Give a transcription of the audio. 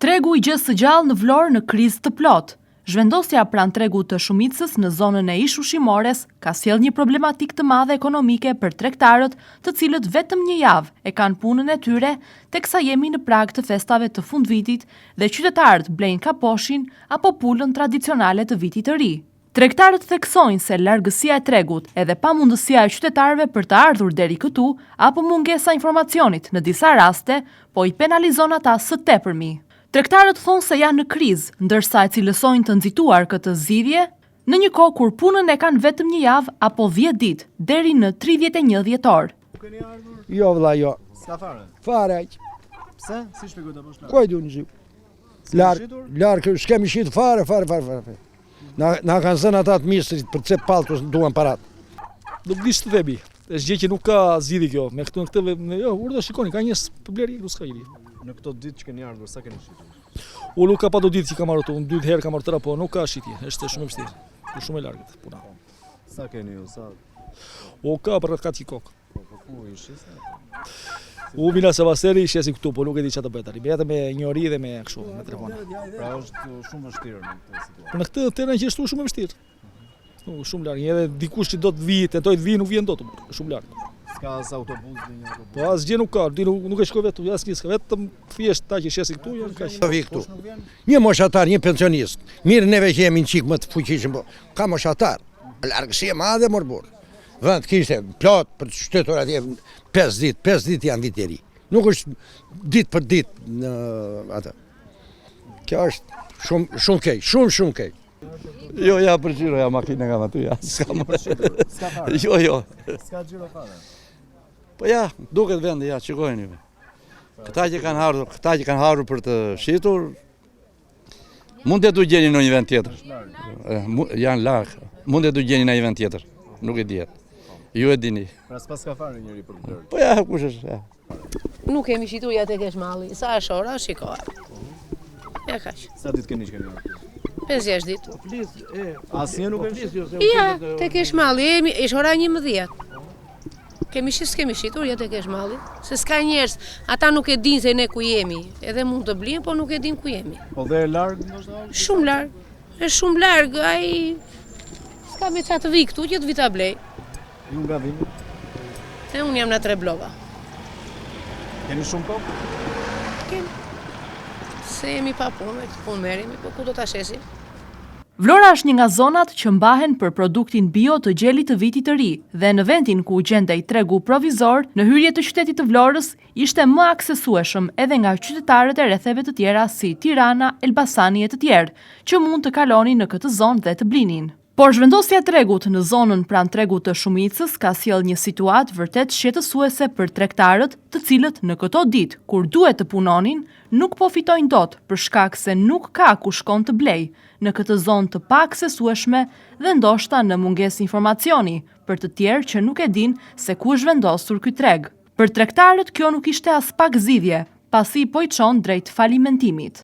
Tregu i gjësë së gjallë në Vlorë në krizë të plotë. Zhvendosja pranë tregut të shumicës në zonën e ish-ushqimores ka sjellë një problematikë të madhe ekonomike për tregtarët, të cilët vetëm një javë e kanë punën e tyre, teksa jemi në prag të festave të fundvitit dhe qytetarët blejnë kaposhin apo pulën tradicionale të vitit të ri. Tregtarët theksojnë se largësia e tregut edhe pamundësia e qytetarëve për të ardhur deri këtu apo mungesa e informacionit në disa raste po i penalizon ata së tepërmi. Tregtarët thonë se janë në krizë, ndërsa e cilësojnë të nxituar këtë zgjidhje në një kohë kur punën e kanë vetëm një javë apo dhjetë ditë deri në 31 dhjetor. Jo vëlla, jo. S'ka fare. Fare aq. Pse? Si shpjegoj apo është Ku e dunë zi? Larg, larg, s'kemi shit fare, fare, fare, fare. Na, na kanë zënë ata të misrit për cep palltus duan parat. Nuk di ç'të themi. Është gjë që nuk ka zgjidhje kjo. Me këtë në këtë me jo, urdhër shikoni, ka njerëz për blerje, nuk s'ka njeri. Në këto ditë që keni ardhur, sa keni shitur? Unë nuk ka pa do ditë që kam ardhur këtu, unë dy herë kam ardhur, po nuk ka shitje. Është shumë e vështirë. Është shumë e largët puna. Sa keni ju, sa? O ka për rreth 400 kokë. Po, po ku i shisni? U vina Sevasteri i shesim këtu, po nuk e di çfarë të bëj tani. Vetëm me njohuri dhe me kështu, me telefon. Pra është shumë vështirë në këtë situatë. Po në këtë terren që është shumë e vështirë. Nuk shumë larg, edhe dikush që do të vijë, tentoj të vijë, nuk vjen dot, shumë larg. S'ka as autobus dhe një autobus. Po asgjë nuk ka, di nuk, nuk e shkoj vetë, asnjë s'ka, vetëm thjesht ta që shesin këtu janë kaq. Do vi këtu. Një moshatar, një pensionist. Mirë neve që jemi një çik më të fuqishëm, po ka moshatar. Largësi e madhe mor burrë. Vend kishte plot për të shtetur atje 5 ditë, 5 ditë janë vit i ri. Nuk është ditë për ditë në atë. Kjo është shumë shumë keq, shumë shumë keq. Jo, ja për xhiro, ja makinë nga aty, ja. S'ka më. S'ka fare. Jo, jo. S'ka xhiro fare. Po ja, duket vendi, ja, shikojeni. Këta që kanë ardhur, këta që kanë ardhur për të shitur, Mund të gjeni në një vend tjetër. Janë larg. Mund të gjeni në një vend tjetër. Nuk e dihet. Ju e dini. Pra s'paska fare njeri për të blerë. Po ja, kush është? Ja. Nuk kemi shitur ja tek është malli. Sa është ora, shiko. Ja kaq. Sa ditë keni që keni ardhur? 5-6 ditë. Asnjë nuk keni shitur. Ja, tek është malli, jemi, është ora 11. Kemi shit, s'kemi shitur, ja tek është malli. Se s'ka njerëz, ata nuk e dinë se ne ku jemi. Edhe mund të blinë, po nuk e dinë ku jemi. Po dhe e larg ndoshta? Shumë larg. Është shumë larg, ai s'ka me ça të vi këtu që të vi ta blej. Ju nga vini? E unë jam në Treblova. Keni shumë kokë? Kemi. Se jemi pa punë, me këtë punë merremi, po ku do ta shesim? Vlora është një nga zonat që mbahen për produktin bio të gjelit të Vitit të Ri dhe në vendin ku gjendej tregu provizor, në hyrje të qytetit të Vlorës, ishte më aksesueshëm edhe nga qytetarët e rretheve të tjera si Tirana, Elbasani e të tjerë, që mund të kalonin në këtë zonë dhe të blinin. Por zhvendosja e tregut në zonën pranë tregut të shumicës ka sjellë një situatë vërtet shqetësuese për tregtarët, të cilët në këto ditë kur duhet të punonin, nuk po fitojnë dot për shkak se nuk ka ku shkon të blejë në këtë zonë të paaksesueshme dhe ndoshta në mungesë informacioni për të tjerë që nuk e dinë se ku është vendosur ky treg. Për tregtarët kjo nuk ishte aspak zgjidhje, pasi po i çon drejt falimentimit.